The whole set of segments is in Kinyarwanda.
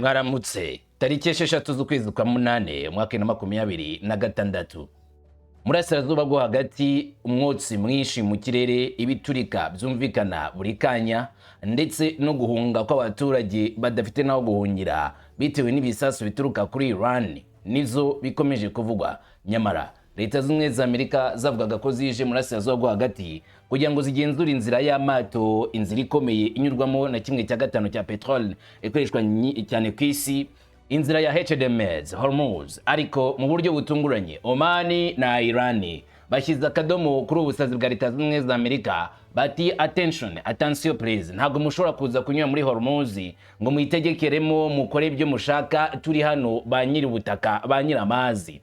Mwaramutse. Tariki 6 z'ukwezi kwa munane, umwaka 2026, murasirazuba bwo hagati, umwotsi mwinshi mu kirere, ibiturika byumvikana buri kanya, ndetse no guhunga kw'abaturage badafite n'aho guhungira bitewe n'ibisasu bituruka kuri Iran, nizo bikomeje kuvugwa. Nyamara Leta Zunze Ubumwe za Amerika zavugaga ko zije murasirazuba bwo hagati kugira ngo zigenzure inzira y'amato, inzira ikomeye inyurwamo na 1/5 cya peteroli ikoreshwa cyane ku isi, inzira ya HDMZ Hormuz. Ariko mu buryo butunguranye, Omani na Iran bashyize akadomo kuri ubu busazi bwa Leta Zunze Ubumwe za Amerika, bati: "Attention, attention please, ntabwo mushobora kuza kunyura muri Hormuz ngo muyitegekeremo, mukore ibyo mushaka. Turi hano ba nyiri ubutaka, ba nyiri amazi."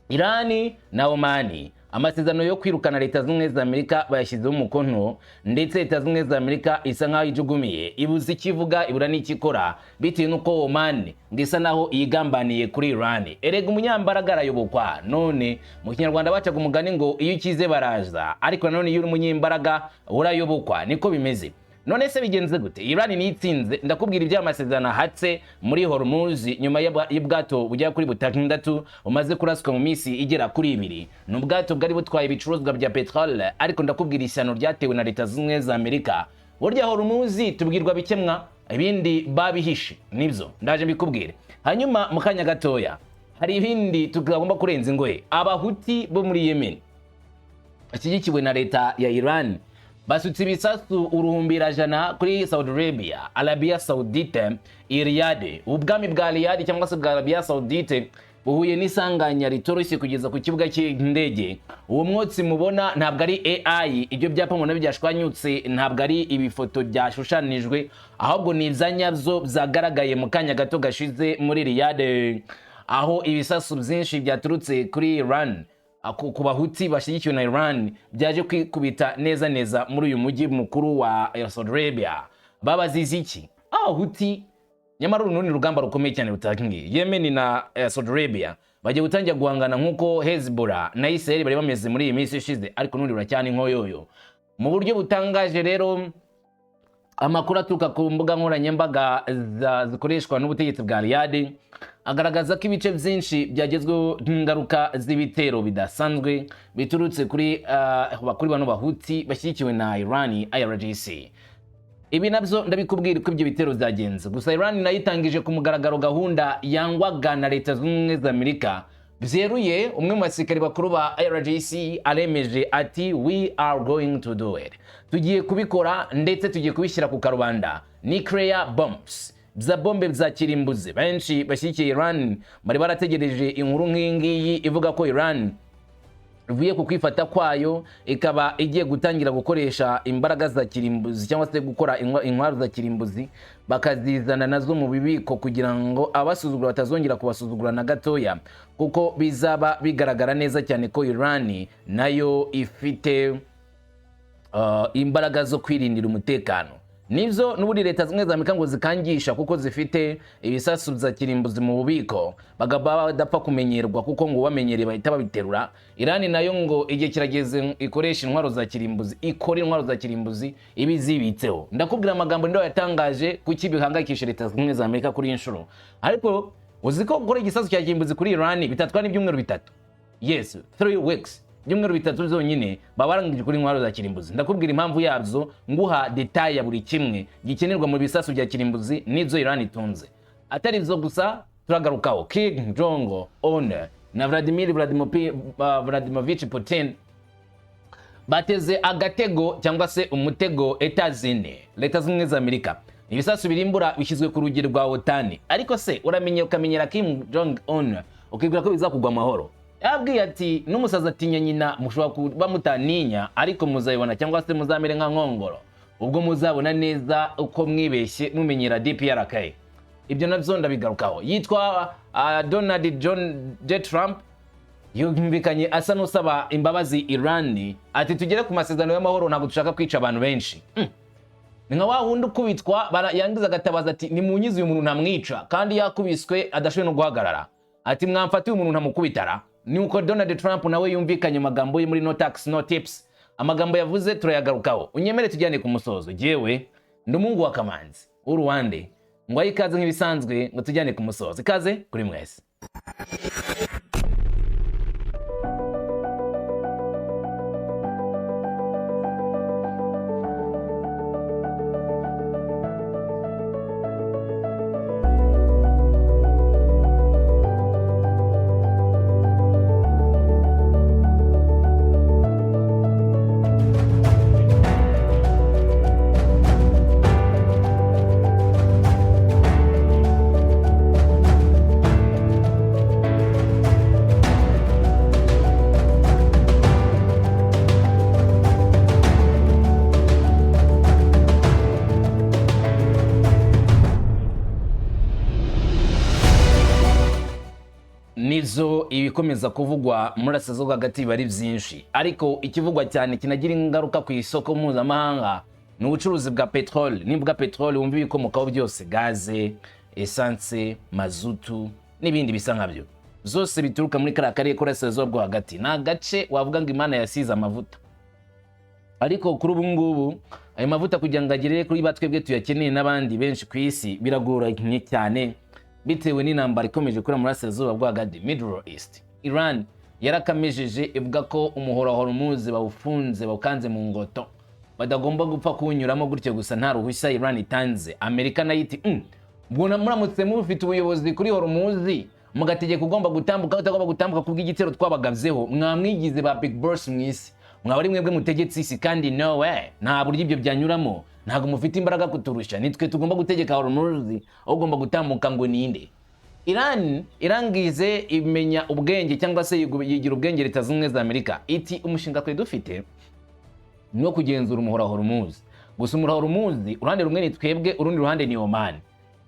Irani na Omani amasezerano yo kwirukana Leta Zunze Ubumwe za Amerika bayashyizeho umukono, ndetse Leta Zunze Ubumwe za Amerika isa nkaho ijugumiye, ibuze icyo ivuga, ibura n'icyo ikora, bitewe n'uko Oman ngo isa naho yigambaniye kuri Iran. Erega umunyambaraga arayobokwa. None mu Kinyarwanda bacaga umugani ngo iyo ukize baraza, ariko nanone iyo uri umunyembaraga urayobokwa, niko bimeze. None se bigenze gute? Iran niyo itsinze. Ndakubwira iby'amasezerano ahatse muri Hormuz nyuma y'ubwato bugera kuri butandatu bumaze kuraswa mu minsi igera kuri 2. Ni ubwato bwari butwaye ibicuruzwa bya peteroli, ariko ndakubwira ishyano ryatewe na Leta Zunze Ubumwe za Amerika. Burya Hormuz tubwirwa bikemwa, ibindi babihishe, nibyo ndaje mbikubwire. Hanyuma mu kanya gatoya hari ibindi tugomba kurenza ingohe. Abahuti bo muri Yemen bashyigikiwe na leta ya Iran basutse ibisasu uruhumbirajana kuri Saudi Arabia, Arabia Saudite, Riyadh. Ubwami bwa Riyadh cyangwa se bwa Arabia Saudite buhuye n'isanganya ritoroshye kugeza ku kibuga cy'indege. Uwo mwotsi mubona ntabwo ari AI, ibyo byapa mubona byashwanyutse ntabwo ari ibifoto byashushanijwe, ahubwo ni ibya nyabyo byagaragaye mu kanya gato gashize muri Riyadh, aho ibisasu byinshi byaturutse kuri Iran, ku Bahuti bashyigikiwe na Iran, byaje kwikubita neza neza muri uyu mujyi mukuru wa Saudi Arabia. Babazize iki Abahuti? Nyamara uru ni urugamba rukomeye cyane rutangiye. Yemen na Saudi Arabia bagiye gutangira guhangana nk'uko Hezbollah na Israel bari bameze muri iyi minsi ishize, ariko n'undi ruracyana inkoyoyo mu buryo butangaje. Rero amakuru aturuka ku mbuga nkoranyambaga zikoreshwa n'ubutegetsi bwa Riyadh agaragaza ko ibice byinshi byagezweho n'ingaruka z'ibitero bidasanzwe biturutse kuri bano Bahuti bashyigikiwe na Iran, IRGC. Ibi nabyo ndabikubwira uko ibyo bitero byagenze. Gusa Iran nayo itangije ku mugaragaro gahunda yangwaga na Leta Zunze Ubumwe za Amerika byeruye. Umwe mu basirikare bakuru ba IRGC aremeje ati: "We are going to do it, tugiye kubikora, ndetse tugiye kubishyira ku karubanda." Nuclear bombs, bya bombe bya kirimbuzi. Benshi bashyigikiye Iran bari barategereje inkuru nk'iyi ngiyi ivuga ko Iran ivuye ku kwifata kwayo, ikaba igiye gutangira gukoresha imbaraga za kirimbuzi cyangwa se gukora intwaro za kirimbuzi, bakazizana nazo mu bibiko kugira ngo abasuzugura batazongera kubasuzugura na gatoya, kuko bizaba bigaragara neza cyane ko Iran nayo ifite imbaraga zo kwirindira umutekano. Nibyo n'ubundi Leta Zimwe za Amerika ngo zikangisha, kuko zifite ibisasu bya kirimbuzi mu bubiko, bagaba badapfa kumenyerwa, kuko ngo bamenyereye bahita babiterura. Irani nayo ngo igihe kirageze ikoresha intwaro za kirimbuzi, ikora intwaro za kirimbuzi, ibi zibitseho. Ndakubwira amagambo ndo yatangaje, kuki bihangayikisha Leta Zimwe za Amerika kuri iyi nshuro. Ariko uzi ko gukora igisasu cya kirimbuzi kuri Irani bitatwara ibyumweru 3? Yes, 3 weeks, ibyumweru 3 byonyine, baba barangije kuri intwaro za kirimbuzi. Ndakubwira impamvu yabyo, nguha détail ya buri kimwe gikenerwa mu bisasu bya kirimbuzi n'izo Iran itunze. Atari ibyo gusa, turagarukaho Kim Jong Un na Vladimir Vladimirovich Putin bateze agatego cyangwa se umutego Etazini, Leta Zunze Ubumwe za Amerika. Ibisasu birimbura bishyizwe ku rugi rwa OTAN. Ariko se uramenye ukamenyera Kim Jong Un, ukibwira ko bizakugwa amahoro? Yabwiye ati: "N'umusazi atinya nyina." Mushobora kuba mutaninya, ariko muzabibona, cyangwa se muzamere nka nkongoro ubwo muzabona neza uko mwibeshye mumenyera DPRK. Ibyo nabyo ndabigarukaho. Yitwa Donald John J Trump yumvikanye asa n'usaba imbabazi Iran, ati: "Tugere ku masezerano y'amahoro, ntabwo dushaka kwica abantu benshi." Ni nka wa wundi ukubitwa, yangiza agatabaza ati: "Nimunyize uyu muntu ntamwica," kandi yakubiswe adashoboye no guhagarara, ati: "Mwamfatiye umuntu ntamukubitara." Nuko Donald Trump nawe yumvikanye amagambo ye muri No Tax No Tips. Amagambo yavuze turayagarukaho. Unyemere tujyane ku musozo. Jewe ndi umuhungu wa Kamanzi w'uruwande. Ngo ahe ikaze nk'ibisanzwe, ngo tujyane ku musozo. Ikaze kuri mwese. Nizo ibikomeza kuvugwa muri Burasirazuba hagati biba ari byinshi, ariko ikivugwa cyane kinagira ingaruka ku isoko mpuzamahanga ni ubucuruzi bwa peteroli. Nivuga peteroli, wumva ibikomokaho byose: gaze, essence, mazutu n'ibindi bisa nkabyo, zose bituruka muri kariya karere k'Uburasirazuba bwo Hagati. Ni agace wavuga ngo Imana yasize amavuta, ariko kuri ubu ngubu ayo mavuta kugira ngo agere kuri ba twebwe tuyakeneye n'abandi benshi ku isi biragoranye cyane, bitewe n'intambara ikomeje kuri mu Burasirazuba bwo Hagati, Middle East. Iran yarakamejeje ivuga ko umuhora wa Hormuz bawufunze, bawukanze mu ngoto, badagomba gupfa kuwunyuramo gutyo gusa nta ruhushya Iran itanze. Amerika nayo iti ubwo muramutse mufite ubuyobozi kuri Hormuz, mugategeka ugomba gutambuka, utagomba gutambuka, kubw'igitero twabagabyeho, mwamwigize ba big boss mu isi, mwaba ari mwebwe mutegetse isi, kandi no way, nta buryo ibyo byanyuramo, ntabwo mufite imbaraga kuturusha, nitwe tugomba gutegeka Hormuz, aho ugomba gutambuka ngo ninde? Iran irangize imenya ubwenge cyangwa se yigira ubwenge Leta Zunze Ubumwe za Amerika, iti umushinga twe dufite ni uwo kugenzura umuhora wa Hormuz. Gusa umuhora wa Hormuz, uruhande rumwe ni twebwe, urundi ruhande ni Oman.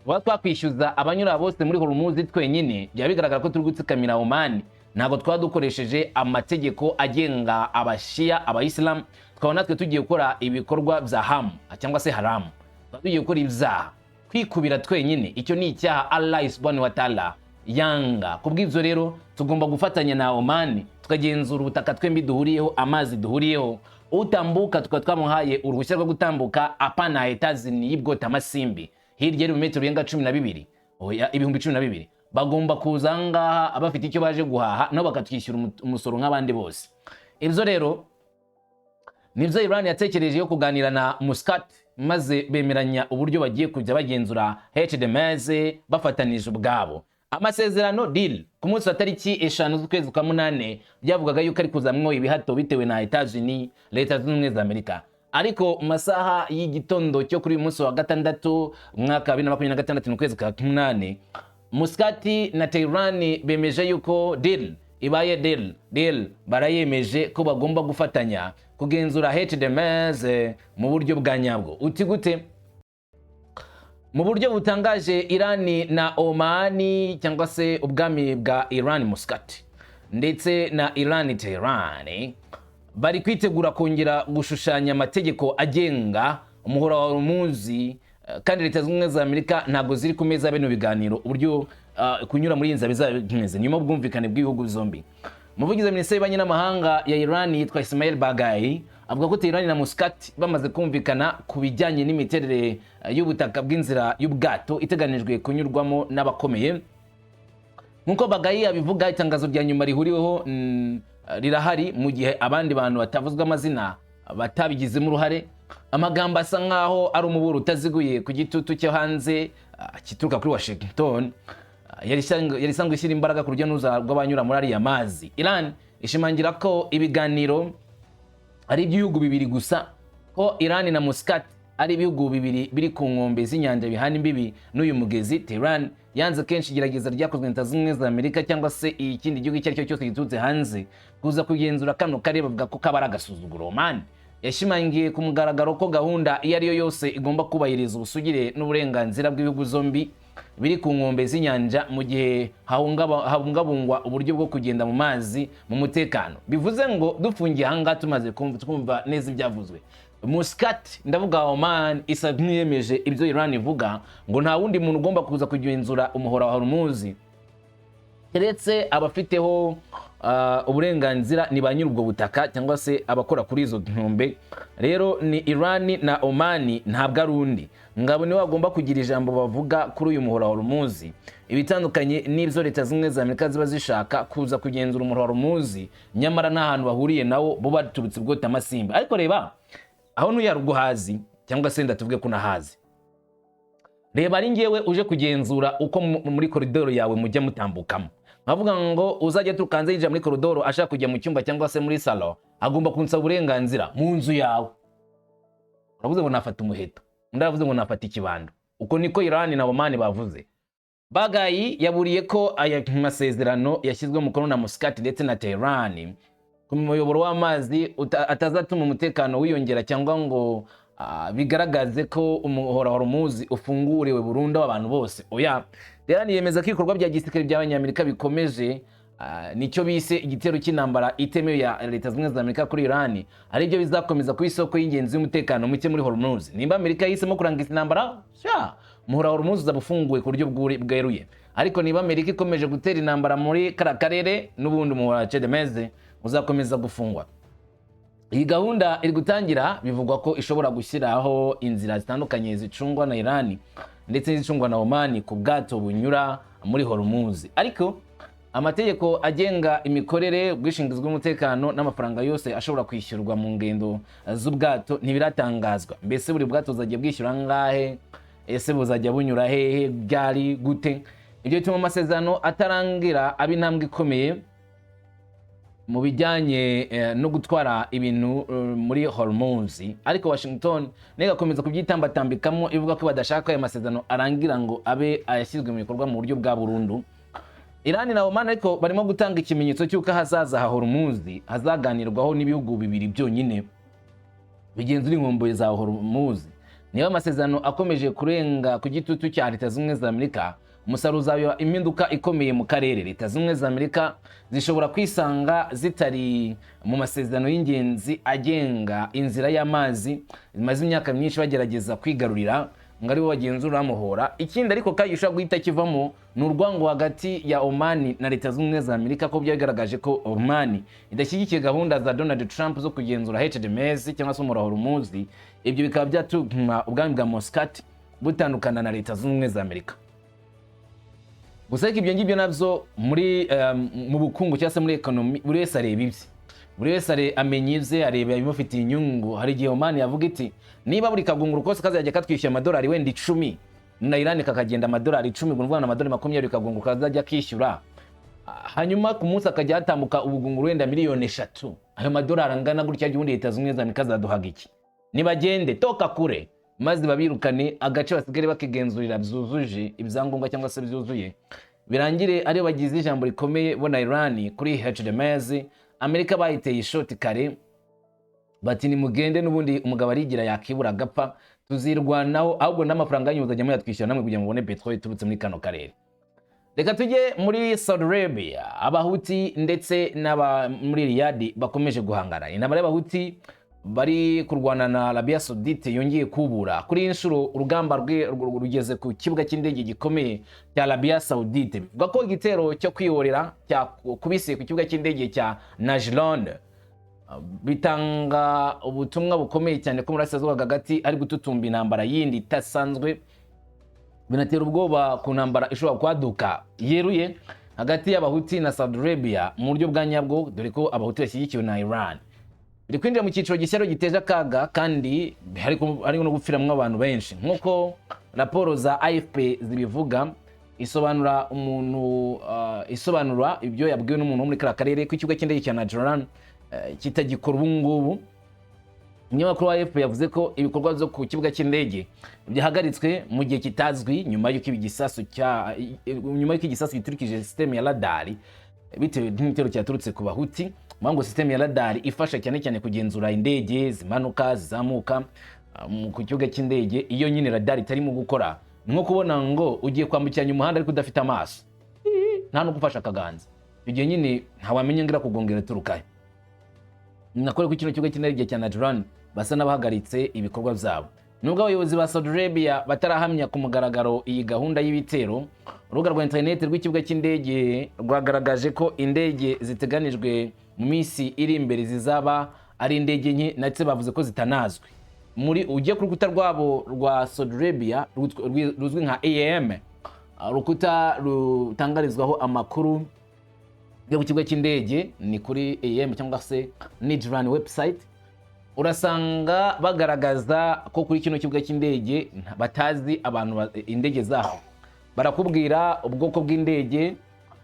Tuba twakwishyuza abanyura bose muri Hormuz twenyine, byaba bigaragara ko turi gutsikamira Oman, ntabwo twaba dukoresheje amategeko agenga Abashiya, Abayisilamu, tukaba natwe tugiye gukora ibikorwa bya hamu cyangwa se haramu, tukaba tugiye gukora ibyaha. Kwikubira twenyine, icyo ni icyaha Allah subhanahu wa ta'ala yanga. Kubw'ibyo rero tugomba gufatanya na Oman, tukagenzura ubutaka twembi duhuriyeho, amazi duhuriyeho, utambuka tukaba twamuhaye uruhushya rwo gutambuka, apana Etazini y'ibwota amasimbi hirya y'ibirometero birenga 12, oya, 12,000. Bagomba kuza aha ngaha bafite icyo baje guhaha, nabo bakatwishyura umusoro nk'abandi bose. Ibyo rero nibyo Iran yatekereje yo kuganira na Muscat, maze bemeranya uburyo bagiye kujya bagenzura HDMZ bafatanije ubwabo. Amasezerano, deal, ku munsi wa tariki 5 z'ukwezi kwa munane byavugaga yuko ari kuzamwo ibihato bitewe na Etats-Unis, Leta Zunze Ubumwe za Amerika. Ariko mu masaha y'igitondo cyo kuri uyu munsi wa gatandatu, umwaka wa 2026, mu kwezi kwa munane, Muscat na Tehran bemeje yuko deal ibaye deal. Deal barayemeje ko bagomba gufatanya kugenzura HDMZ mu buryo bwa nyabwo. Uti gute? Mu buryo butangaje, Irani na Omani, cyangwa se ubwami bwa Iran Muscat ndetse na Iran Tehran, bari kwitegura kongera gushushanya amategeko agenga umuhora wa Hormuz, kandi Leta Zunze Ubumwe za Amerika ntabwo ziri ku meza bino biganiro. Uburyo kunyura muri iyi nzira bizaba bimeze nyuma y'ubwumvikane bw'ibihugu zombi. Umuvugizi wa Minisiteri y'Ububanyi n'Amahanga ya Iran yitwa Ismail Bagai avuga ko Tehran na Muscat bamaze kumvikana ku bijyanye n'imiterere y'ubutaka bw'inzira y'ubwato iteganijwe kunyurwamo n'abakomeye. Nk'uko Bagai abivuga, itangazo rya nyuma rihuriweho rirahari, mu gihe abandi bantu batavuzwe amazina batabigizemo uruhare. Amagambo asa nkaho ari umuburo utaziguye ku gitutu cyo hanze gituruka kuri Washington, yari isanzwe ishyira imbaraga ku rujya n'uruza rw'abanyura muri ariya mazi. Iran ishimangira ko ibiganiro ari iby'ibihugu bibiri gusa, ko Iran na Muscat ari ibihugu bibiri biri ku nkombe z'inyanja bihana imbibi n'uyu mugezi. Tehran yanze kenshi igerageza ryakozwe na Leta Zunze Ubumwe za Amerika cyangwa se ikindi gihugu icyo ari cyo cyose giturutse hanze kuza kugenzura kano karere, bavuga ko kaba ari agasuzuguro. Oman yashimangiye ku mugaragaro ko gahunda iyo ari yo yose igomba kubahiriza ubusugire n'uburenganzira bw'ibihugu zombi biri ku nkombe z'inyanja, mu gihe habungabungwa uburyo bwo kugenda mu mazi mu mutekano. Bivuze ngo dufungiye ahangaha, tumaze twumva neza ibyavuzwe, Muscat, ndavuga Oman, isa nk'iyemeje ibyo Iran ivuga, ngo nta wundi muntu ugomba kuza kugenzura umuhora wa Hormuz keretse abafiteho uburenganzira ni ba nyir'ubwo butaka cyangwa se abakora kuri izo nkombe. Rero ni Iran na Oman, ntabwo ari undi ngabo niwe bagomba kugira ijambo bavuga kuri uyu muhora wa Hormuz, ibitandukanye n'ibyo Leta Zimwe za Amerika ziba zishaka kuza kugenzura umuhora wa Hormuz, nyamara nta hantu bahuriye nawo, bo baturutse bwota amasimba. Ariko reba aho ntuyaruguhazi cyangwa se ndatuvuge ko unahazi. Reba, ari ngewe uje kugenzura uko muri koridoro yawe mujya mutambukamo, nkavuga ngo uzajya aturuka hanze yinjira muri koridoro ashaka kujya mu cyumba cyangwa se muri salo, agomba kunsaba uburenganzira mu nzu yawe. Uravuze ngo nafata umuheto, undi aravuze ngo nafata ikibando. Uko niko Iran na Oman bavuze. Bagayi yaburiye ko aya masezerano yashyizwe umukono na Muscat ndetse na Tehran ku muyoboro w'amazi atazatuma umutekano wiyongera cyangwa ngo bigaragaze ko umuhora wa Hormuz ufunguriwe burundu abantu bose. Oya. Tehran yemeza ko ibikorwa bya gisirikare by'Abanyamerika bikomeje, nicyo bise igitero cy'intambara itemewe ya Leta Zunze Ubumwe za Amerika kuri Iran, aribyo bizakomeza kuba isoko y'ingenzi y'umutekano muke muri Hormuz. Nimba Amerika yahisemo kurangiza intambara, sha, umuhora wa Hormuz uzaba ufunguye ku buryo bweruye. Ariko niba Amerika ikomeje gutera intambara muri kariya karere, n'ubundi umuhora wa Chedemeze uzakomeza gufungwa. Iyi gahunda iri gutangira bivugwa ko ishobora gushyiraho inzira zitandukanye zicungwa na Iran ndetse n'izicungwa na Oman ku bwato bunyura muri Hormuz, ariko amategeko agenga imikorere, ubwishingizi bw'umutekano n'amafaranga yose ashobora kwishyurwa mu ngendo z'ubwato ntibiratangazwa. Mbese buri bwato buzajya bwishyura angahe? Ese buzajya bunyura hehe, byari gute? Ibyo bituma amasezerano atarangira aba intambwe ikomeye mu bijyanye no gutwara ibintu muri Hormuz, ariko Washington nayo igakomeza kubyitambatambikamo, ivuga ko badashaka ko aya masezerano arangira ngo abe ayashyizwe mu bikorwa mu buryo bwa burundu. Iran na Oman ariko barimo gutanga ikimenyetso cy'uko ahazaza ha Hormuz hazaganirwaho n'ibihugu bibiri byonyine bigenzura inkombe za Hormuz. Niba amasezerano akomeje kurenga ku gitutu cya Leta Zunze Ubumwe za Amerika, umusaruro uzaba impinduka ikomeye mu karere. Leta Zunze Ubumwe za Amerika zishobora kwisanga zitari mu masezerano y'ingenzi agenga inzira y'amazi zimaze imyaka myinshi bagerageza kwigarurira ngo aribo bagenzura muhora. Ikindi ariko kandi gishobora guhita kivamo ni urwango hagati ya Oman na Leta Zunze Ubumwe za Amerika, ko byagaragaje ko Oman idashyigikiye gahunda za Donald Trump zo kugenzura HDMS cyangwa se umuhora wa Hormuz. Ibyo bikaba byatuma ubwami bwa Muscat butandukana na Leta Zunze Ubumwe za Amerika. Gusa ariko ibyo ngibyo nabyo muri mu bukungu cyangwa se muri economy, buri wese areba ibye, buri wese amenya ibye, areba ibimufitiye inyungu. Hari igihe Oman yavuga iti: "Niba buri kagunguru kose kazajya katwishyura amadolari wenda 10, na Iran kakagenda amadolari 10, ubwo ni ukuvuga ngo amadolari 20 kagunguru kazajya kishyura, hanyuma ku munsi akajya hatambuka ubugunguru wenda miliyoni 3, ayo madolari angana gutya, ubundi Leta Zunze Ubumwe za Amerika zaduhaga iki? Nibagende toka kure," maze babirukane, agace basigare bakigenzurira byuzuje ibyangombwa cyangwa se byuzuye, birangire ariyo bagize ijambo rikomeye bo na Iran kuri HDMZ. Amerika bayiteye ishoti kare, bati: "Nimugende, n'ubundi umugabo arigira yakibura agapfa, tuzirwanaho, ahubwo n'amafaranga yanyu muzajya muyatwishyura namwe kugira ngo mubone peteroli iturutse muri kano karere." Reka tujye muri Saudi Arabia. Abahuti ndetse n'aba muri Riyadh bakomeje guhangana. Intambara y'Abahuti bari kurwana na Arabia Saudite yongeye kubura. Kuri iyi nshuro urugamba rugeze ku kibuga cy'indege gikomeye cya Arabia Saudite. Bivuga ko igitero cyo kwihorera cyakubise ku kibuga cy'indege cya Najran, bitanga ubutumwa bukomeye cyane ko muri Burasirazuba hagati ari gututumba intambara yindi itasanzwe, binatera ubwoba ku ntambara ishobora kwaduka yeruye hagati y'Abahuti na Saudi Arabia mu buryo bwa nyabwo, dore ko Abahuti bashyigikiwe na Iran. Biri kwinjira mu cyiciro gishya rero giteje akaga, kandi hari no gupfiramwo abantu benshi, nk'uko raporo za AFP zibivuga, isobanura umuntu isobanura ibyo yabwiwe n'umuntu wo muri kariya karere, ko ikibuga cy'indege cya Najran kitagikora ubu ngubu. Umunyamakuru wa AFP yavuze ko ibikorwa byo ku kibuga cy'indege byahagaritswe mu gihe kitazwi nyuma y'uko igisasu giturikije système ya radari bitewe n'igitero cyaturutse ku Bahuti. Ngo système ya radari ifasha cyane cyane kugenzura indege zimanuka, zizamuka ku kibuga cy'indege. Iyo nyine radari itarimo gukora, ni nko kubona ngo ugiye kwambukiranya umuhanda ariko udafite amaso, nta no gufasha akaganza. Icyo gihe nyine ntawamenya ngo irakugongera iturukahe. Nakore ku kino kibuga cy'indege cya Najran basa n'abahagaritse ibikorwa byabo. Nubwo abayobozi ba Saudi Arabia batarahamya ku mugaragaro iyi gahunda y'ibitero, urubuga rwa interineti rw'ikibuga cy'indege rwagaragaje ko indege ziteganijwe mu minsi iri imbere zizaba ari indege nke, ndetse bavuze ko zitanazwi. Muri ugiye ku rukuta rwabo rwa Saudi Arabia ruzwi nka AAM, urukuta rutangarizwaho amakuru yo ku kibuga cy'indege, ni kuri AAM cyangwa se Najran website, urasanga bagaragaza ko kuri kino kibuga cy'indege batazi abantu indege zaho. Barakubwira ubwoko bw'indege,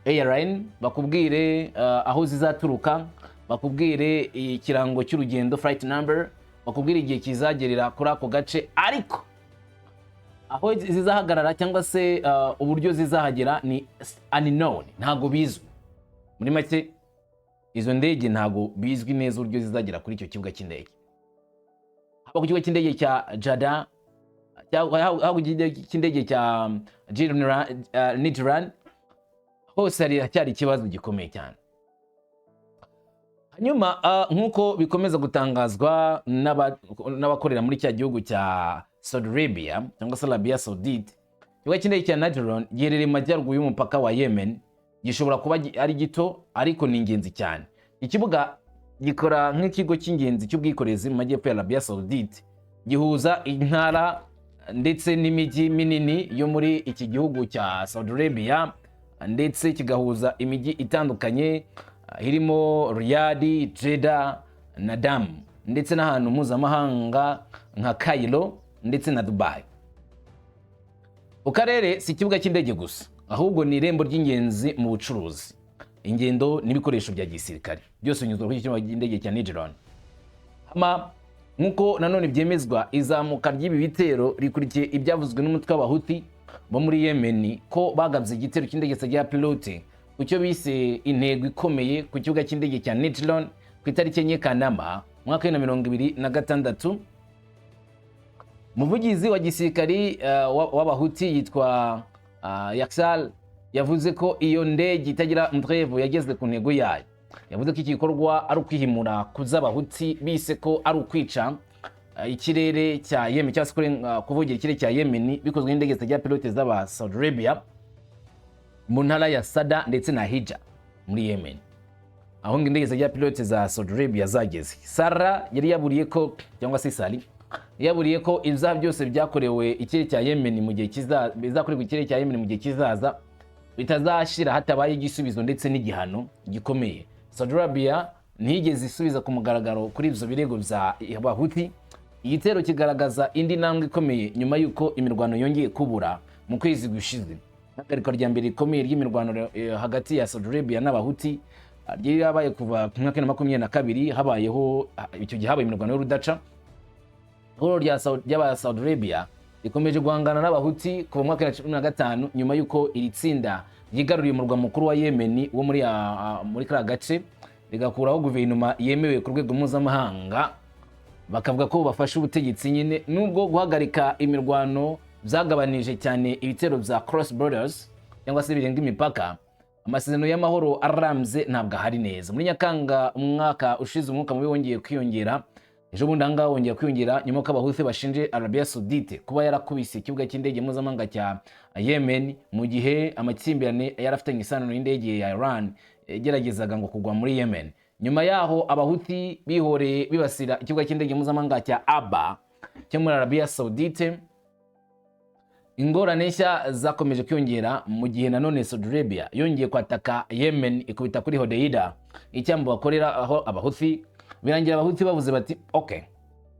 airline, bakubwire aho zizaturuka, bakubwire ikirango cy'urugendo, flight number, bakubwire igihe kizagerera kuri ako gace, ariko aho zizahagarara cyangwa se uburyo zizahagera ni unknown, ntabwo bizwi. Muri make, izo ndege ntabwo bizwi neza uburyo zizagera kuri icyo kibuga cy'indege, haba ku kibuga cy'indege cya Jeddah cyangwa haba ku kibuga cy'indege cya Najran, hose hari hacyari ikibazo gikomeye cyane. Hanyuma nk'uko bikomeza gutangazwa n'abakorera muri cya gihugu cya Saudi Arabia cyangwa se Arabia Saudite, ikibuga cy'indege cya Najran giherereye mu majyaruguru y'umupaka wa Yemen. Gishobora kuba ari gito, ariko ni ingenzi cyane. Ikibuga gikora nk'ikigo cy'ingenzi cy'ubwikorezi mu majyepfo ya Arabia Saudite, gihuza intara ndetse n'imijyi minini yo muri iki gihugu cya Saudi Arabia, ndetse kigahuza imijyi itandukanye irimo Riyadh, Jeddah na Dammam, ndetse n'ahantu mpuzamahanga nka Cairo ndetse na Dubai. Ku karere si ikibuga cy'indege gusa, ahubwo ni irembo ry'ingenzi mu bucuruzi, ingendo n'ibikoresho bya gisirikare, byose binyuzwa kuri iki kibuga cy'indege cya Najran. Hama nk'uko nanone byemezwa, izamuka ry'ibi bitero rikurikiye ibyavuzwe n'umutwe w'Abahuti bo muri Yemen ko bagabye igitero cy'indege zitagira pilote ku cyo bise intego ikomeye ku kibuga cy'indege cya Najran ku itariki 4 Kanama mu mwaka wa 2026. Umuvugizi wa gisirikari w'Abahuti yitwa Yaksal yavuze ko iyo ndege itagira umuderevu yageze ku ntego yayo. Yavuze ko iki gikorwa ari ukwihimura ku z'Abahuti bise ko ari ukwica ikirere cya Yemen, cyangwa se kuvogera ikirere cya Yemen bikozwe n'indege zitagira pilote z'aba Saudi Arabia mu ntara ya Sada ndetse na Hija muri Yemen, aho ngo indege zitagira pilote za Saudi Arabia zageze. Sara yari yaburiye ko, cyangwa se Sari yaburiye ko ibyaha byose byakorewe ikirere cya Yemen mu gihe kizaza, bizakorerwa ikirere cya Yemen mu gihe kizaza, bitazashira hatabaye igisubizo ndetse n'igihano gikomeye. Saudi Arabia ntiyigeze isubiza ku mugaragaro kuri ibyo birego bya Abahuti. Igitero kigaragaza indi ntambwe ikomeye nyuma y'uko imirwano yongeye kubura mu kwezi gushize. Ihagarikwa rya mbere rikomeye ry'imirwano hagati ya Saudi Arabia n'Abahuti ryari yabaye kuva mu mwaka wa 2022. Habayeho icyo gihe habaye imirwano y'urudaca. Ihuriro ry'aba Saudi Arabia rikomeje guhangana n'Abahuti kuva mu mwaka wa 2015, nyuma y'uko iri tsinda ryigaruriye umurwa mukuru wa Yemen wo muri kariya gace, rigakuraho guverinoma yemewe ku rwego mpuzamahanga, bakavuga ko bafashe ubutegetsi nyine. Nubwo guhagarika imirwano byagabanije cyane ibitero bya cross borders cyangwa se birenga imipaka, amasezerano y'amahoro arambye ntabwo ahari neza. Muri Nyakanga umwaka ushize, umwuka mubi wongeye kwiyongera. Ejo bundi ahangaha wongera kwiyongera nyuma y'uko Abahuthi bashinje Arabia Saudite kuba yarakubise ikibuga cy'indege mpuzamahanga cya Yemen mu gihe amakimbirane yari afitanye isano n'indege ya Iran yageragezaga ngo kugwa muri Yemen. Nyuma yaho Abahuthi bihoreye bibasira ikibuga cy'indege mpuzamahanga cya Abha cyo muri Arabia Saudite. Ingorane nshya zakomeje kwiyongera mu gihe nanone Saudi Arabia yongeye kwataka Yemen, ikubita kuri Hodeida, icyambu bakorera aho Abahuthi. Birangira Abahuthi bavuze bati: "Okay,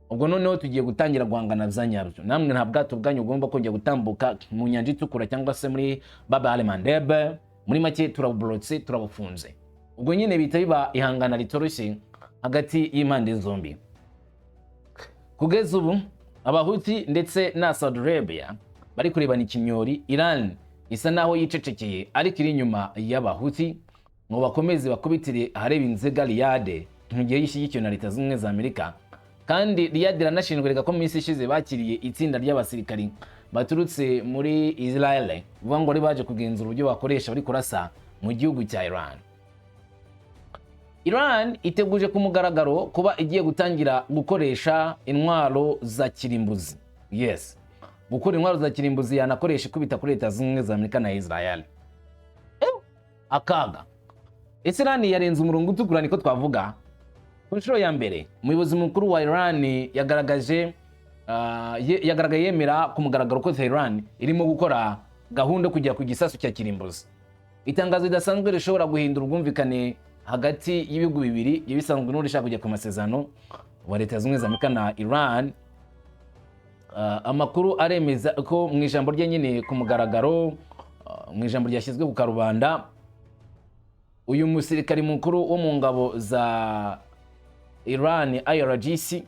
ubwo noneho tugiye gutangira guhangana bya nyabyo namwe. Nta bwato bwanyu bugomba kongera gutambuka mu nyanja itukura cyangwa se muri Bab el Mandeb. Muri make, turabuborotse, turabufunze." Ubwo nyine bihita biba ihangana ritoroshye hagati y'impande zombi. Kugeza ubu Abahuti ndetse na Saudi Arabia bari kurebana ikinyori. Iran isa naho yicecekeye, ariko iri inyuma y'Abahuti ngo bakomeze bakubitire ahareba inzega Riyadh mu gihe yishyigikiwe na Leta Zunze Ubumwe za Amerika. Kandi Riyadh iranashinjwa reka ko mu minsi ishize bakiriye itsinda ry'abasirikari baturutse muri Israel, bivuga ngo bari baje kugenzura uburyo bakoresha bari kurasa mu gihugu cya Iran. Iran iteguje ku mugaragaro kuba igiye gutangira gukoresha intwaro za kirimbuzi. Yes, gukora intwaro za kirimbuzi yanakoresha ikubita kuri Leta Zunze Ubumwe za Amerika na Israel. Akaga. Ese Iran yarenze umurongo utukura? Niko twavuga. Ku nshuro ya mbere, umuyobozi mukuru wa Iran yagaragaye yemera ku mugaragaro ko Tehran irimo gukora gahunda yo kugera ku gisasu cya kirimbuzi, itangazo ridasanzwe rishobora guhindura ubwumvikane hagati y'ibihugu bibiri bisanzwe n'ubundi ishaka kujya ku masezerano wa Leta Zunze Ubumwe za Amerika na Iran. Amakuru aremeza ko mu ijambo rye nyine ku mugaragaro, mu ijambo ryashyizwe ku karubanda, uyu musirikari mukuru wo mu ngabo za Iran, IRGC,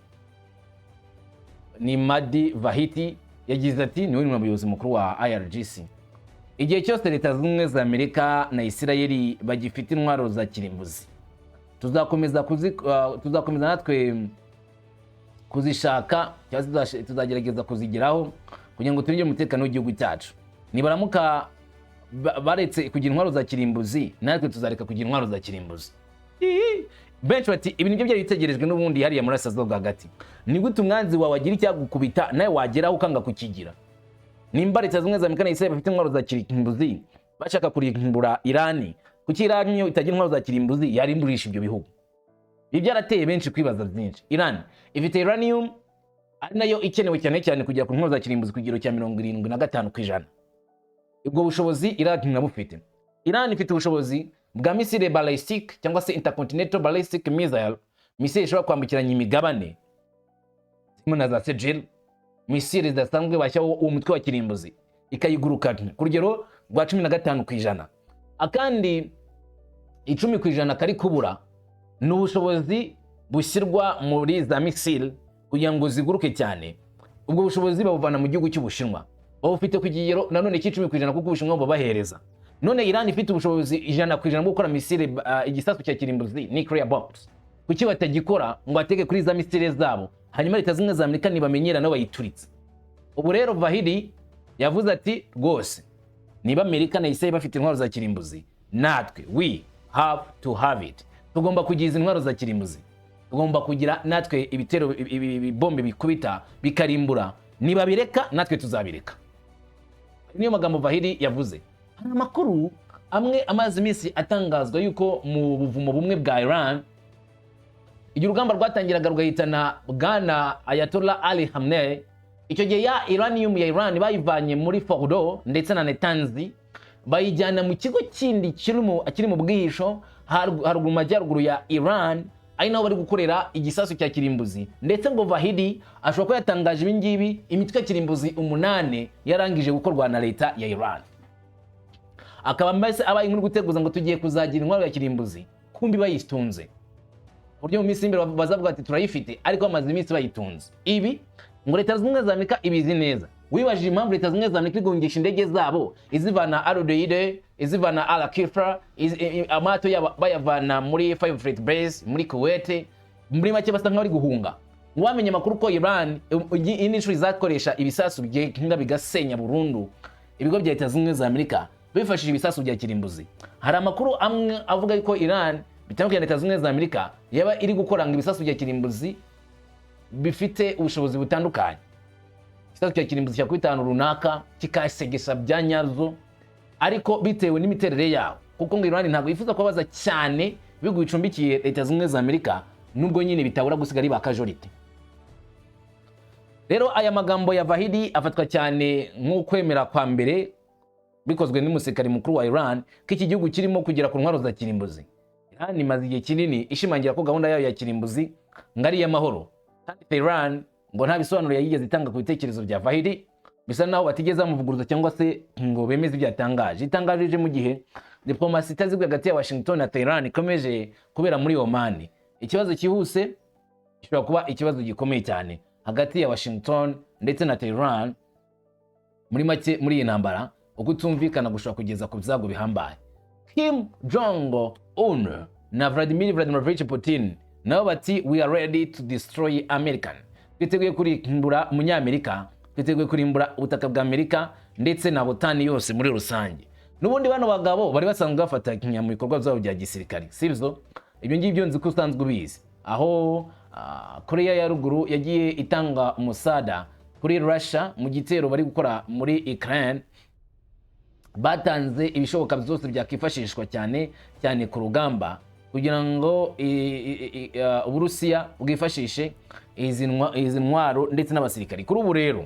ni Mahdi Vahidi, yagize ati, niwe muyobozi mukuru wa IRGC: "Igihe cyose Leta Zunze Ubumwe za Amerika na Isirayeli bagifite intwaro za kirimbuzi, tuzakomeza natwe kuzishaka cyangwa se tuzagerageza kuzigeraho kugira ngo turinde umutekano w'igihugu cyacu. Nibaramuka baretse kugira intwaro za kirimbuzi, natwe tuzareka kugira intwaro za kirimbuzi." Ihi! Benshi bati ibi nibyo byari bitegerejwe n'ubundi hariya muri Burasirazuba bwa hagati. Ni gute umwanzi wawe agira icyagukubita, nawe wageraho ukanga kukigira? Nimba Leta Zunze Ubumwe za Amerika na Israel bafite intwaro za kirimbuzi, bashaka kurimbura Irani, kuki Irani yo itagira intwaro za kirimbuzi yarimburisha ibyo bihugu? Ibi byarateye benshi kwibaza byinshi. Iran ifite uranium, ari nayo ikenewe cyane cyane kugera ku ntwaro za kirimbuzi, ku kigero cya 75%. Ubwo bushobozi Iran nabufite. Iran ifite ubushobozi bwa missile ballistic cyangwa se intercontinental ballistic missile, missile ishobora kwambukiranya imigabane, zirimo na za Sejil, missile zidasanzwe bashyiraho uwo mutwe wa kirimbuzi ikayiguruka ku rugero rwa 15%. Akandi 10% kari kubura ni ubushobozi bushyirwa muri za missile kugira ngo ziguruke cyane. Ubwo bushobozi babuvana mu gihugu cy'Ubushinwa, babufite ku kigero nanone cy'10%, kuko Ubushinwa bubahereza. None Iran ifite ubushobozi 100% bwo gukora missile, igisasu cya kirimbuzi, nuclear bombs, kuki batagikora ngo batege kuri za missile zabo, hanyuma Leta Zunze Ubumwe za Amerika nibamenyera nabo bayituritse? Ubu rero Vahidi yavuze ati rwose niba Amerika na Israel bafite intwaro za kirimbuzi, natwe we have to have it, tugomba kugira izi ntwaro za kirimbuzi, tugomba kugira natwe ibitero, ibibombe bikubita bikarimbura. Nibabireka, natwe tuzabireka. Niyo magambo Vahidi yavuze. Hari amakuru amwe amaze iminsi atangazwa yuko mu buvumo bumwe bwa Iran, igihe urugamba rwatangiraga rugahitana bwana Ayatollah Ali Khamenei, icyo gihe ya uranium ya Iran bayivanye muri Fordo ndetse na Natanz, bayijyana mu kigo kindi kiri mu bwihisho haruguru mu majyaruguru ya Iran, ari naho bari gukorera igisasu cya kirimbuzi. Ndetse ngo Vahidi ashobora kuba yatangaje ibi ngibi imitwe ya kirimbuzi umunani yarangije gukorwa na leta ya Iran, akaba mbese abaye nk'uri guteguza ngo tugiye kuzagira intwaro ya kirimbuzi, kumbi bayitunze, buryo mu minsi y'imbere bazavuga ati turayifite, ariko bamaze iminsi bayitunze. Ibi ngo Leta Zunze Ubumwe za Amerika ibizi neza. Wibajije impamvu Leta Zunze Ubumwe za Amerika igungisha indege zabo izivana Al Udeid, izivana Al Kifah, amato yabo bayavana muri Five Fleet Base muri Kuwait? Muri make basa nk'abari guhunga. Wamenya amakuru ko Iran iyi n'inshuro izakoresha ibisasu bigenda bigasenya burundu ibigo bya Leta Zunze Ubumwe za Amerika bifashishije ibisasu bya kirimbuzi. Hari amakuru amwe avuga yuko Iran, bitandukanye na Leta Zunze Ubumwe za Amerika, yaba iri gukoranga ibisasu bya kirimbuzi bifite ubushobozi butandukanye. Igisasu cya kirimbuzi cyakubita ahantu runaka kikasegesa bya nyazo, ariko bitewe n'imiterere yawo, kuko ngo Iran ntabwo yifuza kubabaza cyane ibihugu bicumbikiye Leta Zunze Ubumwe za Amerika, nubwo nyine bitabura gusiga ari ba casualty. Rero aya magambo ya Vahidi afatwa cyane nk'ukwemera kwa mbere bikozwe n'umusirikari mukuru wa Iran ko iki gihugu kirimo kugera ku ntwaro za kirimbuzi. Iran imaze igihe kinini ishimangira ko gahunda yayo ya kirimbuzi ngo ari iy'amahoro, kandi Tehran ngo nta bisobanuro yayigeze itanga ku bitekerezo bya Vahidi. Bisa naho batigeze bamuvuguruza cyangwa se ngo bemeze ibyo yatangaje. Itangaje ije mu gihe diplomasi itaziguye hagati ya Washington na Tehran ikomeje kubera muri Oman. Ikibazo cyihuse gishobora kuba ikibazo gikomeye cyane hagati ya Washington ndetse na Tehran. Muri make, muri iyi ntambara ukutumvikana gushobora kugeza ku byago bihambaye. Kim Jong Un na Vladimir Vladimirovich Putin nabo bati "We are ready to destroy American", twiteguye kurimbura umunyamerika, twiteguye kurimbura ubutaka bwa Amerika ndetse na OTAN yose muri rusange. N'ubundi bano bagabo bari basanzwe bafatanya mu bikorwa byabo bya gisirikare, sibyo? Ibyo ngibyo nzi ko usanzwe ubizi, aho Korea ya Ruguru yagiye itanga umusada kuri Russia mu gitero bari gukora muri Ukraine. Batanze ibishoboka byose byakifashishwa, cyane cyane ku rugamba, kugira ngo Uburusiya bwifashishe izi ntwaro ndetse n'abasirikari. Kuri ubu rero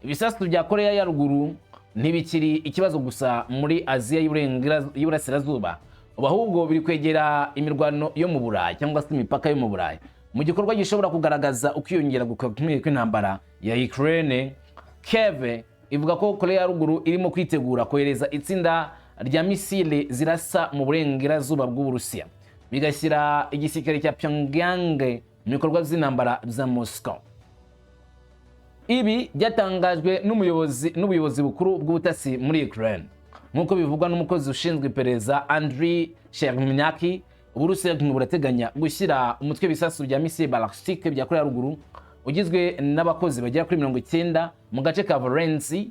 ibisasu bya Koreya ya Ruguru ntibikiri ikibazo gusa muri Aziya y'Iburasirazuba ubu, ahubwo biri kwegera imirwano yo mu Burayi cyangwa se imipaka yo mu Burayi, mu gikorwa gishobora kugaragaza ukwiyongera gukomeye kw'intambara ya Ukraine. Kiev ivuga ko Korea ya Ruguru irimo kwitegura kohereza itsinda rya misile zirasa mu burengerazuba bw'Uburusiya, bigashyira igisirikare cya Pyongyang mu bikorwa by'intambara bya Moscow. Ibi byatangajwe n'ubuyobozi bukuru bw'ubutasi muri Ukraine. Nk'uko bivugwa n'umukozi ushinzwe iperereza Andriy Shermyaki, Uburusiya burateganya gushyira umutwe w'ibisasu bya misile ballistique bya Korea ya Ruguru ugizwe n'abakozi bagera kuri 90 mu gace ka Voronezh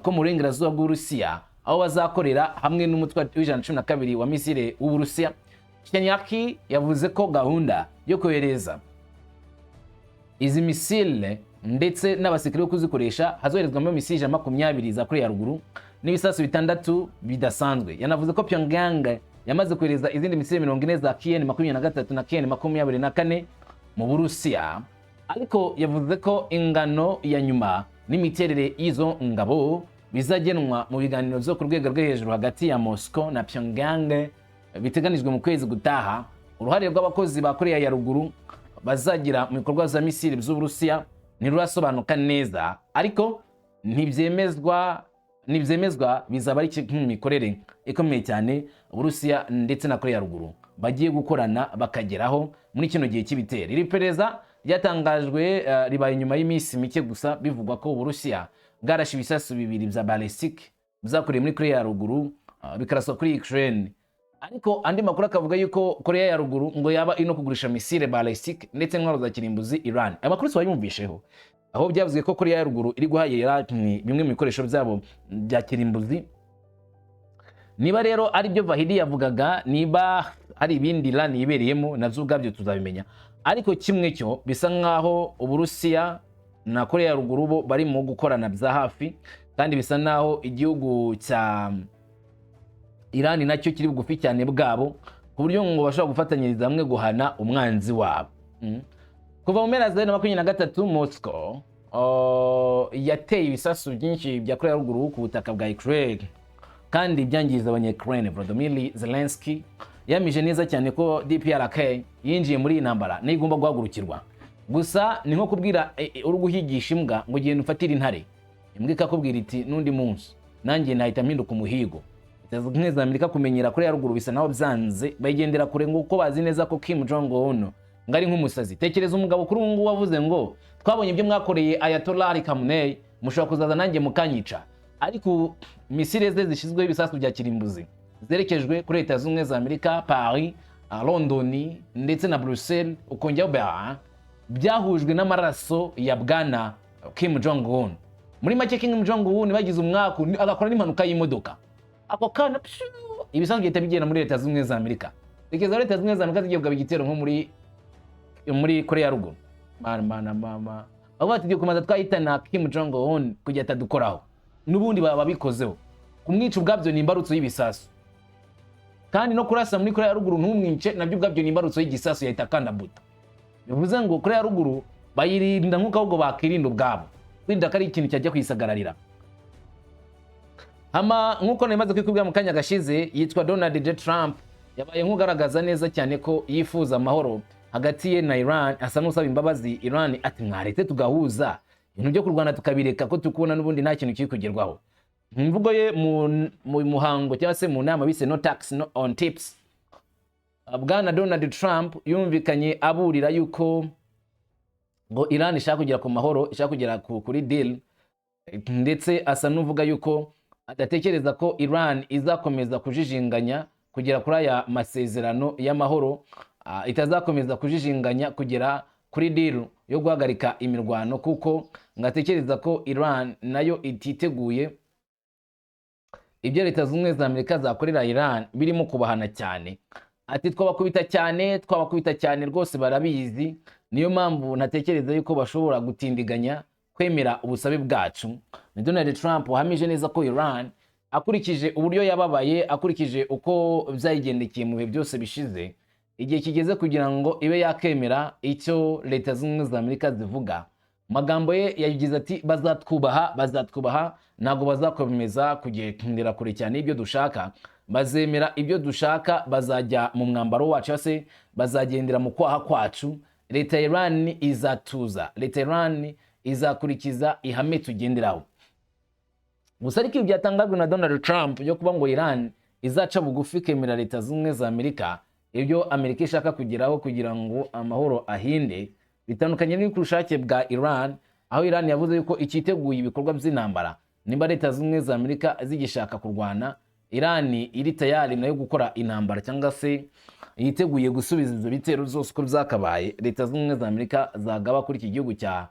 ko mu burengerazuba bw'Uburusiya, aho bazakorera hamwe n'umutwe w'112 wa misile w'Uburusiya. Shermyaki yavuze ko gahunda yo kohereza izi misile ndetse n'abasirikare bo kuzikoresha hazoherezwamo misile 120 za Korea ya Ruguru n'ibisasu bitandatu bidasanzwe. Yanavuze ko Pyongyang yamaze kohereza izindi misile 40 za KN 23 na KN 24 mu Burusiya, ariko yavuze ko ingano ya nyuma n'imiterere y'izo ngabo bizagenwa mu biganiro byo ku rwego rwo hejuru hagati ya Moscow na Pyongyang biteganijwe mu kwezi gutaha. Uruhare rw'abakozi ba Korea ya Ruguru bazagira mu bikorwa za misile by'Uburusiya ntirurasobanuka neza, ariko ntibyemezwa bizaba ari mikorere ikomeye cyane Uburusiya ndetse na Korea ya Ruguru bagiye gukorana bakageraho muri kino gihe cy'ibitero. Iri perereza ryatangajwe ribaye nyuma y'iminsi mike gusa bivugwa ko Uburusiya bwarashe ibisasu bibiri bya ballistic byakorewe muri Korea ya Ruguru, bikaraswa kuri Ukraine, ariko andi makuru akavuga yuko Korea ya Ruguru ngo yaba ino kugurisha misile ballistic ndetse n'intwaro za kirimbuzi Iran. Aya makuru si wayumvisheho, aho byavuzwe ko Korea ya Ruguru iri guha Iran bimwe mu bikoresho byabo bya kirimbuzi. Niba rero ari byo Vahidi yavugaga, niba hari ibindi Iran yibereyemo, nabyo ubwabyo tuzabimenya. Ariko kimwe cyo, bisa nkaho Uburusiya na Korea ya Ruguru bo barimo gukorana bya hafi, kandi bisa naho igihugu cya Iran nacyo kiri bugufi cyane bwabo, ku buryo ngo bashobora gufatanyiriza hamwe guhana umwanzi wabo. Kuva mu mpera za 2023, Moscow yateye ibisasu byinshi bya Korea ya Ruguru ku butaka bwa Ukraine kandi byangiza Abanya-Ukraine. Volodymyr Zelensky yamije neza cyane ko DPRK yinjiye muri iyi ntambara nayo igomba guhagurukirwa. Gusa ni nko kubwira uri guhigisha imbwa ngo genda ufatire intare, imbwa ikakubwira iti n'undi munsi nanjye nahita mpinduka umuhigo. Leta Zunze Ubumwe za Amerika kumenyera Korea ya Ruguru bisa naho byanze, bayigendera kure ngo uko bazi neza ko Kim Jong Un ngo ari nk'umusazi. Tekereza umugabo kuri ubu ngubu wavuze ngo twabonye ibyo mwakoreye Ayatollah Ali Khamenei, mushobora kuzaza nanjye mukanyica, ariko misile ze zishyizweho ibisasu bya kirimbuzi zerekejwe kuri Leta Zunze Ubumwe za Amerika, Paris, London ndetse na Bruxelles, ukongeraho Berlin, byahujwe n'amaraso ya bwana Kim Jong Un. Muri make, Kim Jong Un bagize umwaku agakora n'impanuka y'imodoka, ako kana pshu, ibisasu bihita bigenda muri Leta Zunze Ubumwe za Amerika. Tekereza Leta Zunze Ubumwe za Amerika zigiye kugaba igitero nko muri Korea ya Ruguru, mana mana mama, bavuga bati tugiye kubanza twahitana Kim Jong Un kugira atadukoraho. N'ubundi baba babikozeho, kumwica ubwabyo ni imbarutso y'ibisasu, kandi no kurasa muri Korea ya Ruguru ntumwice nabyo ubwabyo ni imbarutso y'igisasu, yahita akanda buto. Bivuze ngo Korea ya Ruguru bayirinda nk'uko ahubwo bakirinda ubwabo, kwirinda ko ari ikintu cyajya kwisagararira. Hama nk'uko nari kwikubwira mu kanya gashize, yitwa Donald J Trump, yabaye nk'ugaragaza neza cyane ko yifuza amahoro hagati ye na Iran, asa n'usaba imbabazi Iran ati mwaretse tugahuza, ibintu byo kurwana tukabireka, ko tukubona n'ubundi nta kintu kiri kugerwaho. Mu mvugo ye mu muhango cyangwa se mu nama bise "No Tax, No on Tips", bwana Donald Trump yumvikanye aburira yuko ngo Iran ishaka kugera ku mahoro, ishaka kugera kuri deal, ndetse asa n'uvuga yuko adatekereza ko Iran izakomeza kujijinganya kugera kuri aya masezerano y'amahoro, itazakomeza kujijinganya kugera kuri deal yo guhagarika imirwano, kuko ngo atekereza ko Iran nayo ititeguye ibyo Leta Zunze Ubumwe za Amerika zakorera Iran birimo kubahana cyane. Ati twabakubita cyane, twabakubita cyane rwose, barabizi, niyo mpamvu ntatekereza yuko bashobora gutindiganya. Kwemera ubusabe bwacu. Ni Donald Trump wahamije neza ko Iran, akurikije uburyo yababaye, akurikije uko byayigendekeye mu bihe byose bishize, igihe kigeze kugira ngo ibe yakemera icyo Leta Zunze Ubumwe za Amerika zivuga. Mu magambo ye yagize ati: "Bazatwubaha, bazatwubaha, ntabwo bazakomeza kugendera kure cyane y'ibyo dushaka. Bazemera ibyo dushaka, bazajya mu mwambaro wacu, cyangwa se bazagendera mu kwaha kwacu. Leta ya Iran izatuza, leta ya Iran izakurikiza ihame tugenderaho." Gusa ariko ibi byatangajwe na Donald Trump yo kuba ngo Iran izaca bugufi ikemera Leta Zunze Ubumwe za Amerika ibyo Amerika ishaka kugeraho kugira ngo amahoro ahinde, bitandukanye n'ubushake bwa Iran, aho Iran yavuze yuko ikiteguye ibikorwa by'intambara. Nimba Leta Zunze Ubumwe za Amerika zigishaka kurwana, Iran iri tayari nayo gukora intambara, cyangwa se yiteguye gusubiza ibyo bitero zose uko byakabaye Leta Zunze Ubumwe za Amerika zagaba kuri iki gihugu cya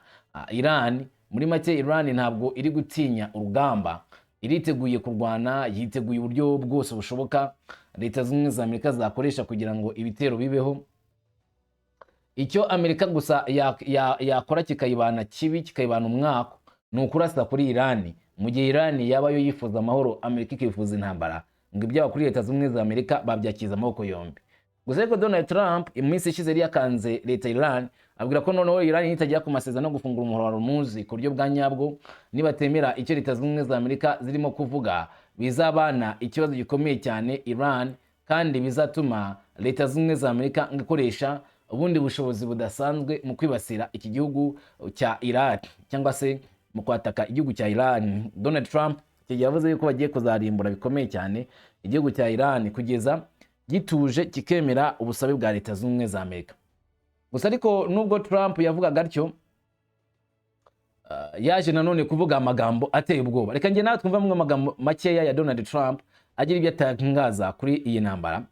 Iran. Muri make, Iran ntabwo iri gutinya urugamba, iriteguye kurwana, yiteguye uburyo bwose bushoboka Leta Zunze Ubumwe za Amerika zakoresha kugira ngo ibitero bibeho. Icyo Amerika gusa yakora kikayibana kibi, kikayibana umwako, ni ukurasa kuri Iran mu gihe Iran yaba yo yifuza amahoro, Amerika ikifuza intambara. Ngo ibyaba kuri Leta Zunze Ubumwe za Amerika babyakiza amaboko yombi. Gusa ariko Donald Trump iminsi ishize yari yakanze leta ya Iran, abwira ko noneho Iran nitagera ku masezerano yo gufungura umuhora wa Hormuz ku buryo bwa nyabwo, nibatemera icyo Leta Zunze Ubumwe za Amerika zirimo kuvuga, bizabana ikibazo gikomeye cyane Iran, kandi bizatuma Leta Zunze Ubumwe za Amerika ikoresha ubundi bushobozi budasanzwe mu kwibasira iki gihugu cya Iraq, cyangwa se mu kwataka igihugu cya Iran. Donald Trump icyo gihe yavuze yuko bagiye kuzarimbura bikomeye cyane igihugu cya Iran kugeza gituje kikemera ubusabe bwa Leta Zunze Ubumwe za Amerika. Gusa ariko nubwo Trump yavugaga atyo, yaje nanone kuvuga amagambo ateye ubwoba. Reka njye nawe twumve amwe amagambo makeya ya Donald Trump agira ibyo atangaza kuri iyi ntambara,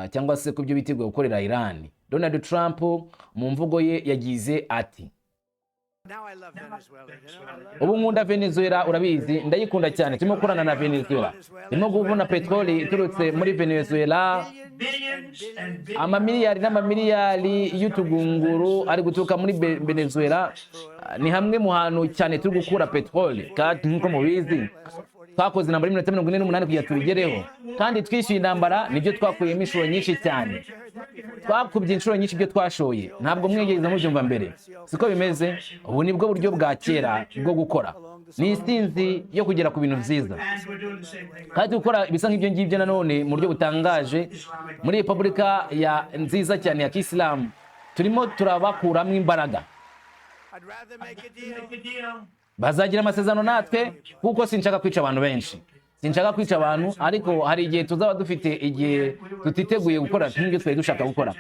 cyangwa se ku byo biteguye gukorera Iran. Donald Trump mu mvugo ye yagize ati: Now I love Venezuela. I love "Ubu nkunda Venezuela, urabizi, ndayikunda cyane. Turimo gukorana na Venezuela, turimo kubona peteroli iturutse muri Venezuela." Billions and billions. Amamiliyari n'amamiliyari y'utugunguru ari guturuka muri Venezuela. Ni hamwe mu hantu cyane turi gukura peteroli, kandi nk'uko mubizi twakoze intambara y'iminota 48 kugira tubigereho, kandi twishyuye intambara. Nibyo twakuyemo inshuro nyinshi cyane, twakubye inshuro nyinshi ibyo twashoye. Ntabwo mwigeze mubyumva mbere, siko bimeze? Ubu nibwo buryo bwa kera bwo gukora, ni insinzi yo kugera ku bintu byiza." And we're doing the same thing. Kandi gukora ibisa nk'ibyo ngibyo nanone mu buryo butangaje muri repubulika ya nziza cyane ya kisilamu, turimo turabakuramo imbaraga. I'd rather make a deal. Make a deal. Bazagira amasezerano natwe, kuko sinshaka kwica abantu benshi, sinshaka kwica abantu. Ariko hari igihe tuzaba dufite igihe tutiteguye gukora nk'ibyo twari dushaka gukora,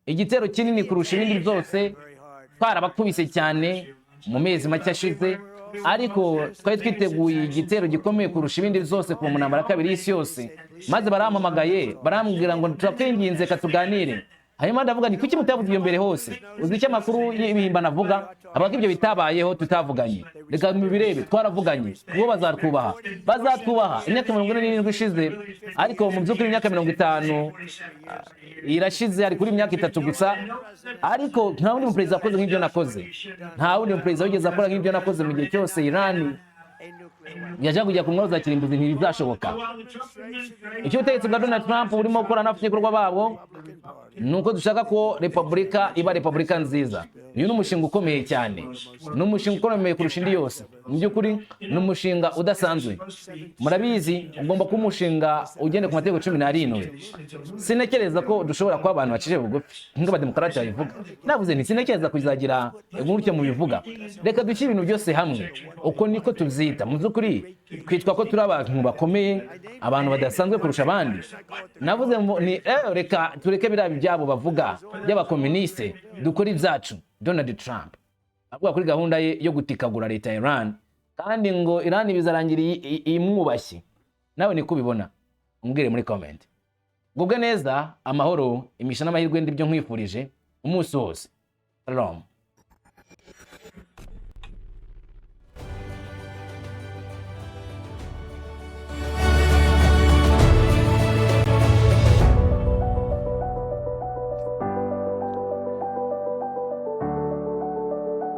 igitero kinini kurusha ibindi byose. Twarabakubise cyane mu mezi make ashize, ariko twari twiteguye igitero gikomeye kurusha ibindi byose kuva mu ntambara ya kabiri y'isi yose. Maze barampamagaye, barambwira ngo: 'Turakwinginze, ka tuganire.' Hanyuma ndavuga nti: 'Kuki mutavuze ibyo mbere hose?' Uzi icyo amakuru y'ibihimbano avuga? Avuga ko ibyo bitabayeho, tutavuganye. Reka mubirebe, twaravuganye. Kuko bazatwubaha, bazatwubaha." Imyaka 47 ishize, ariko mu by'ukuri imyaka 50 irashize, ari kuri imyaka 3 gusa. Ariko nta wundi muperezida wakoze nk'ibyo nakoze, nta wundi muperezida wigeze akora nk'ibyo nakoze mu gihe cyose Irani yaje kujya ku ntwaro za kirimbuzi. Ntibizashoboka. Icyo ubutegetsi bwa Donald Trump burimo gukora n'abafatanyabikorwa babo ni uko dushaka ko repubulika iba repubulika nziza. Uyu ni umushinga ukomeye cyane, ni umushinga ukomeye kurusha indi yose. Mu by'ukuri ni umushinga udasanzwe. Murabizi, ugomba kuba umushinga ugenda ku mategeko 17. Sinekereza ko dushobora kuba abantu bacishije bugufi nk'uko abademokarate babivuga. Navuze nti: 'Sinekereza kuzagira gutyo mubivuga. Reka dushyire ibintu byose hamwe.' Uko niko tubyita. Mu by'ukuri twitwa ko turi abantu bakomeye, abantu badasanzwe kurusha abandi. Navuze ngo ni reka tureke biriya byabo bavuga by'abakomuniste, dukore ibyacu." Donald Trump avuga kuri gahunda ye yo gutikagura leta ya Iran, kandi ngo Iran bizarangira imwubashye. Nawe niko ubibona? Umbwire muri comment. Gubwe neza, amahoro, imigisha n'amahirwe, ndibyo nkwifurije umunsi wose. Shalom.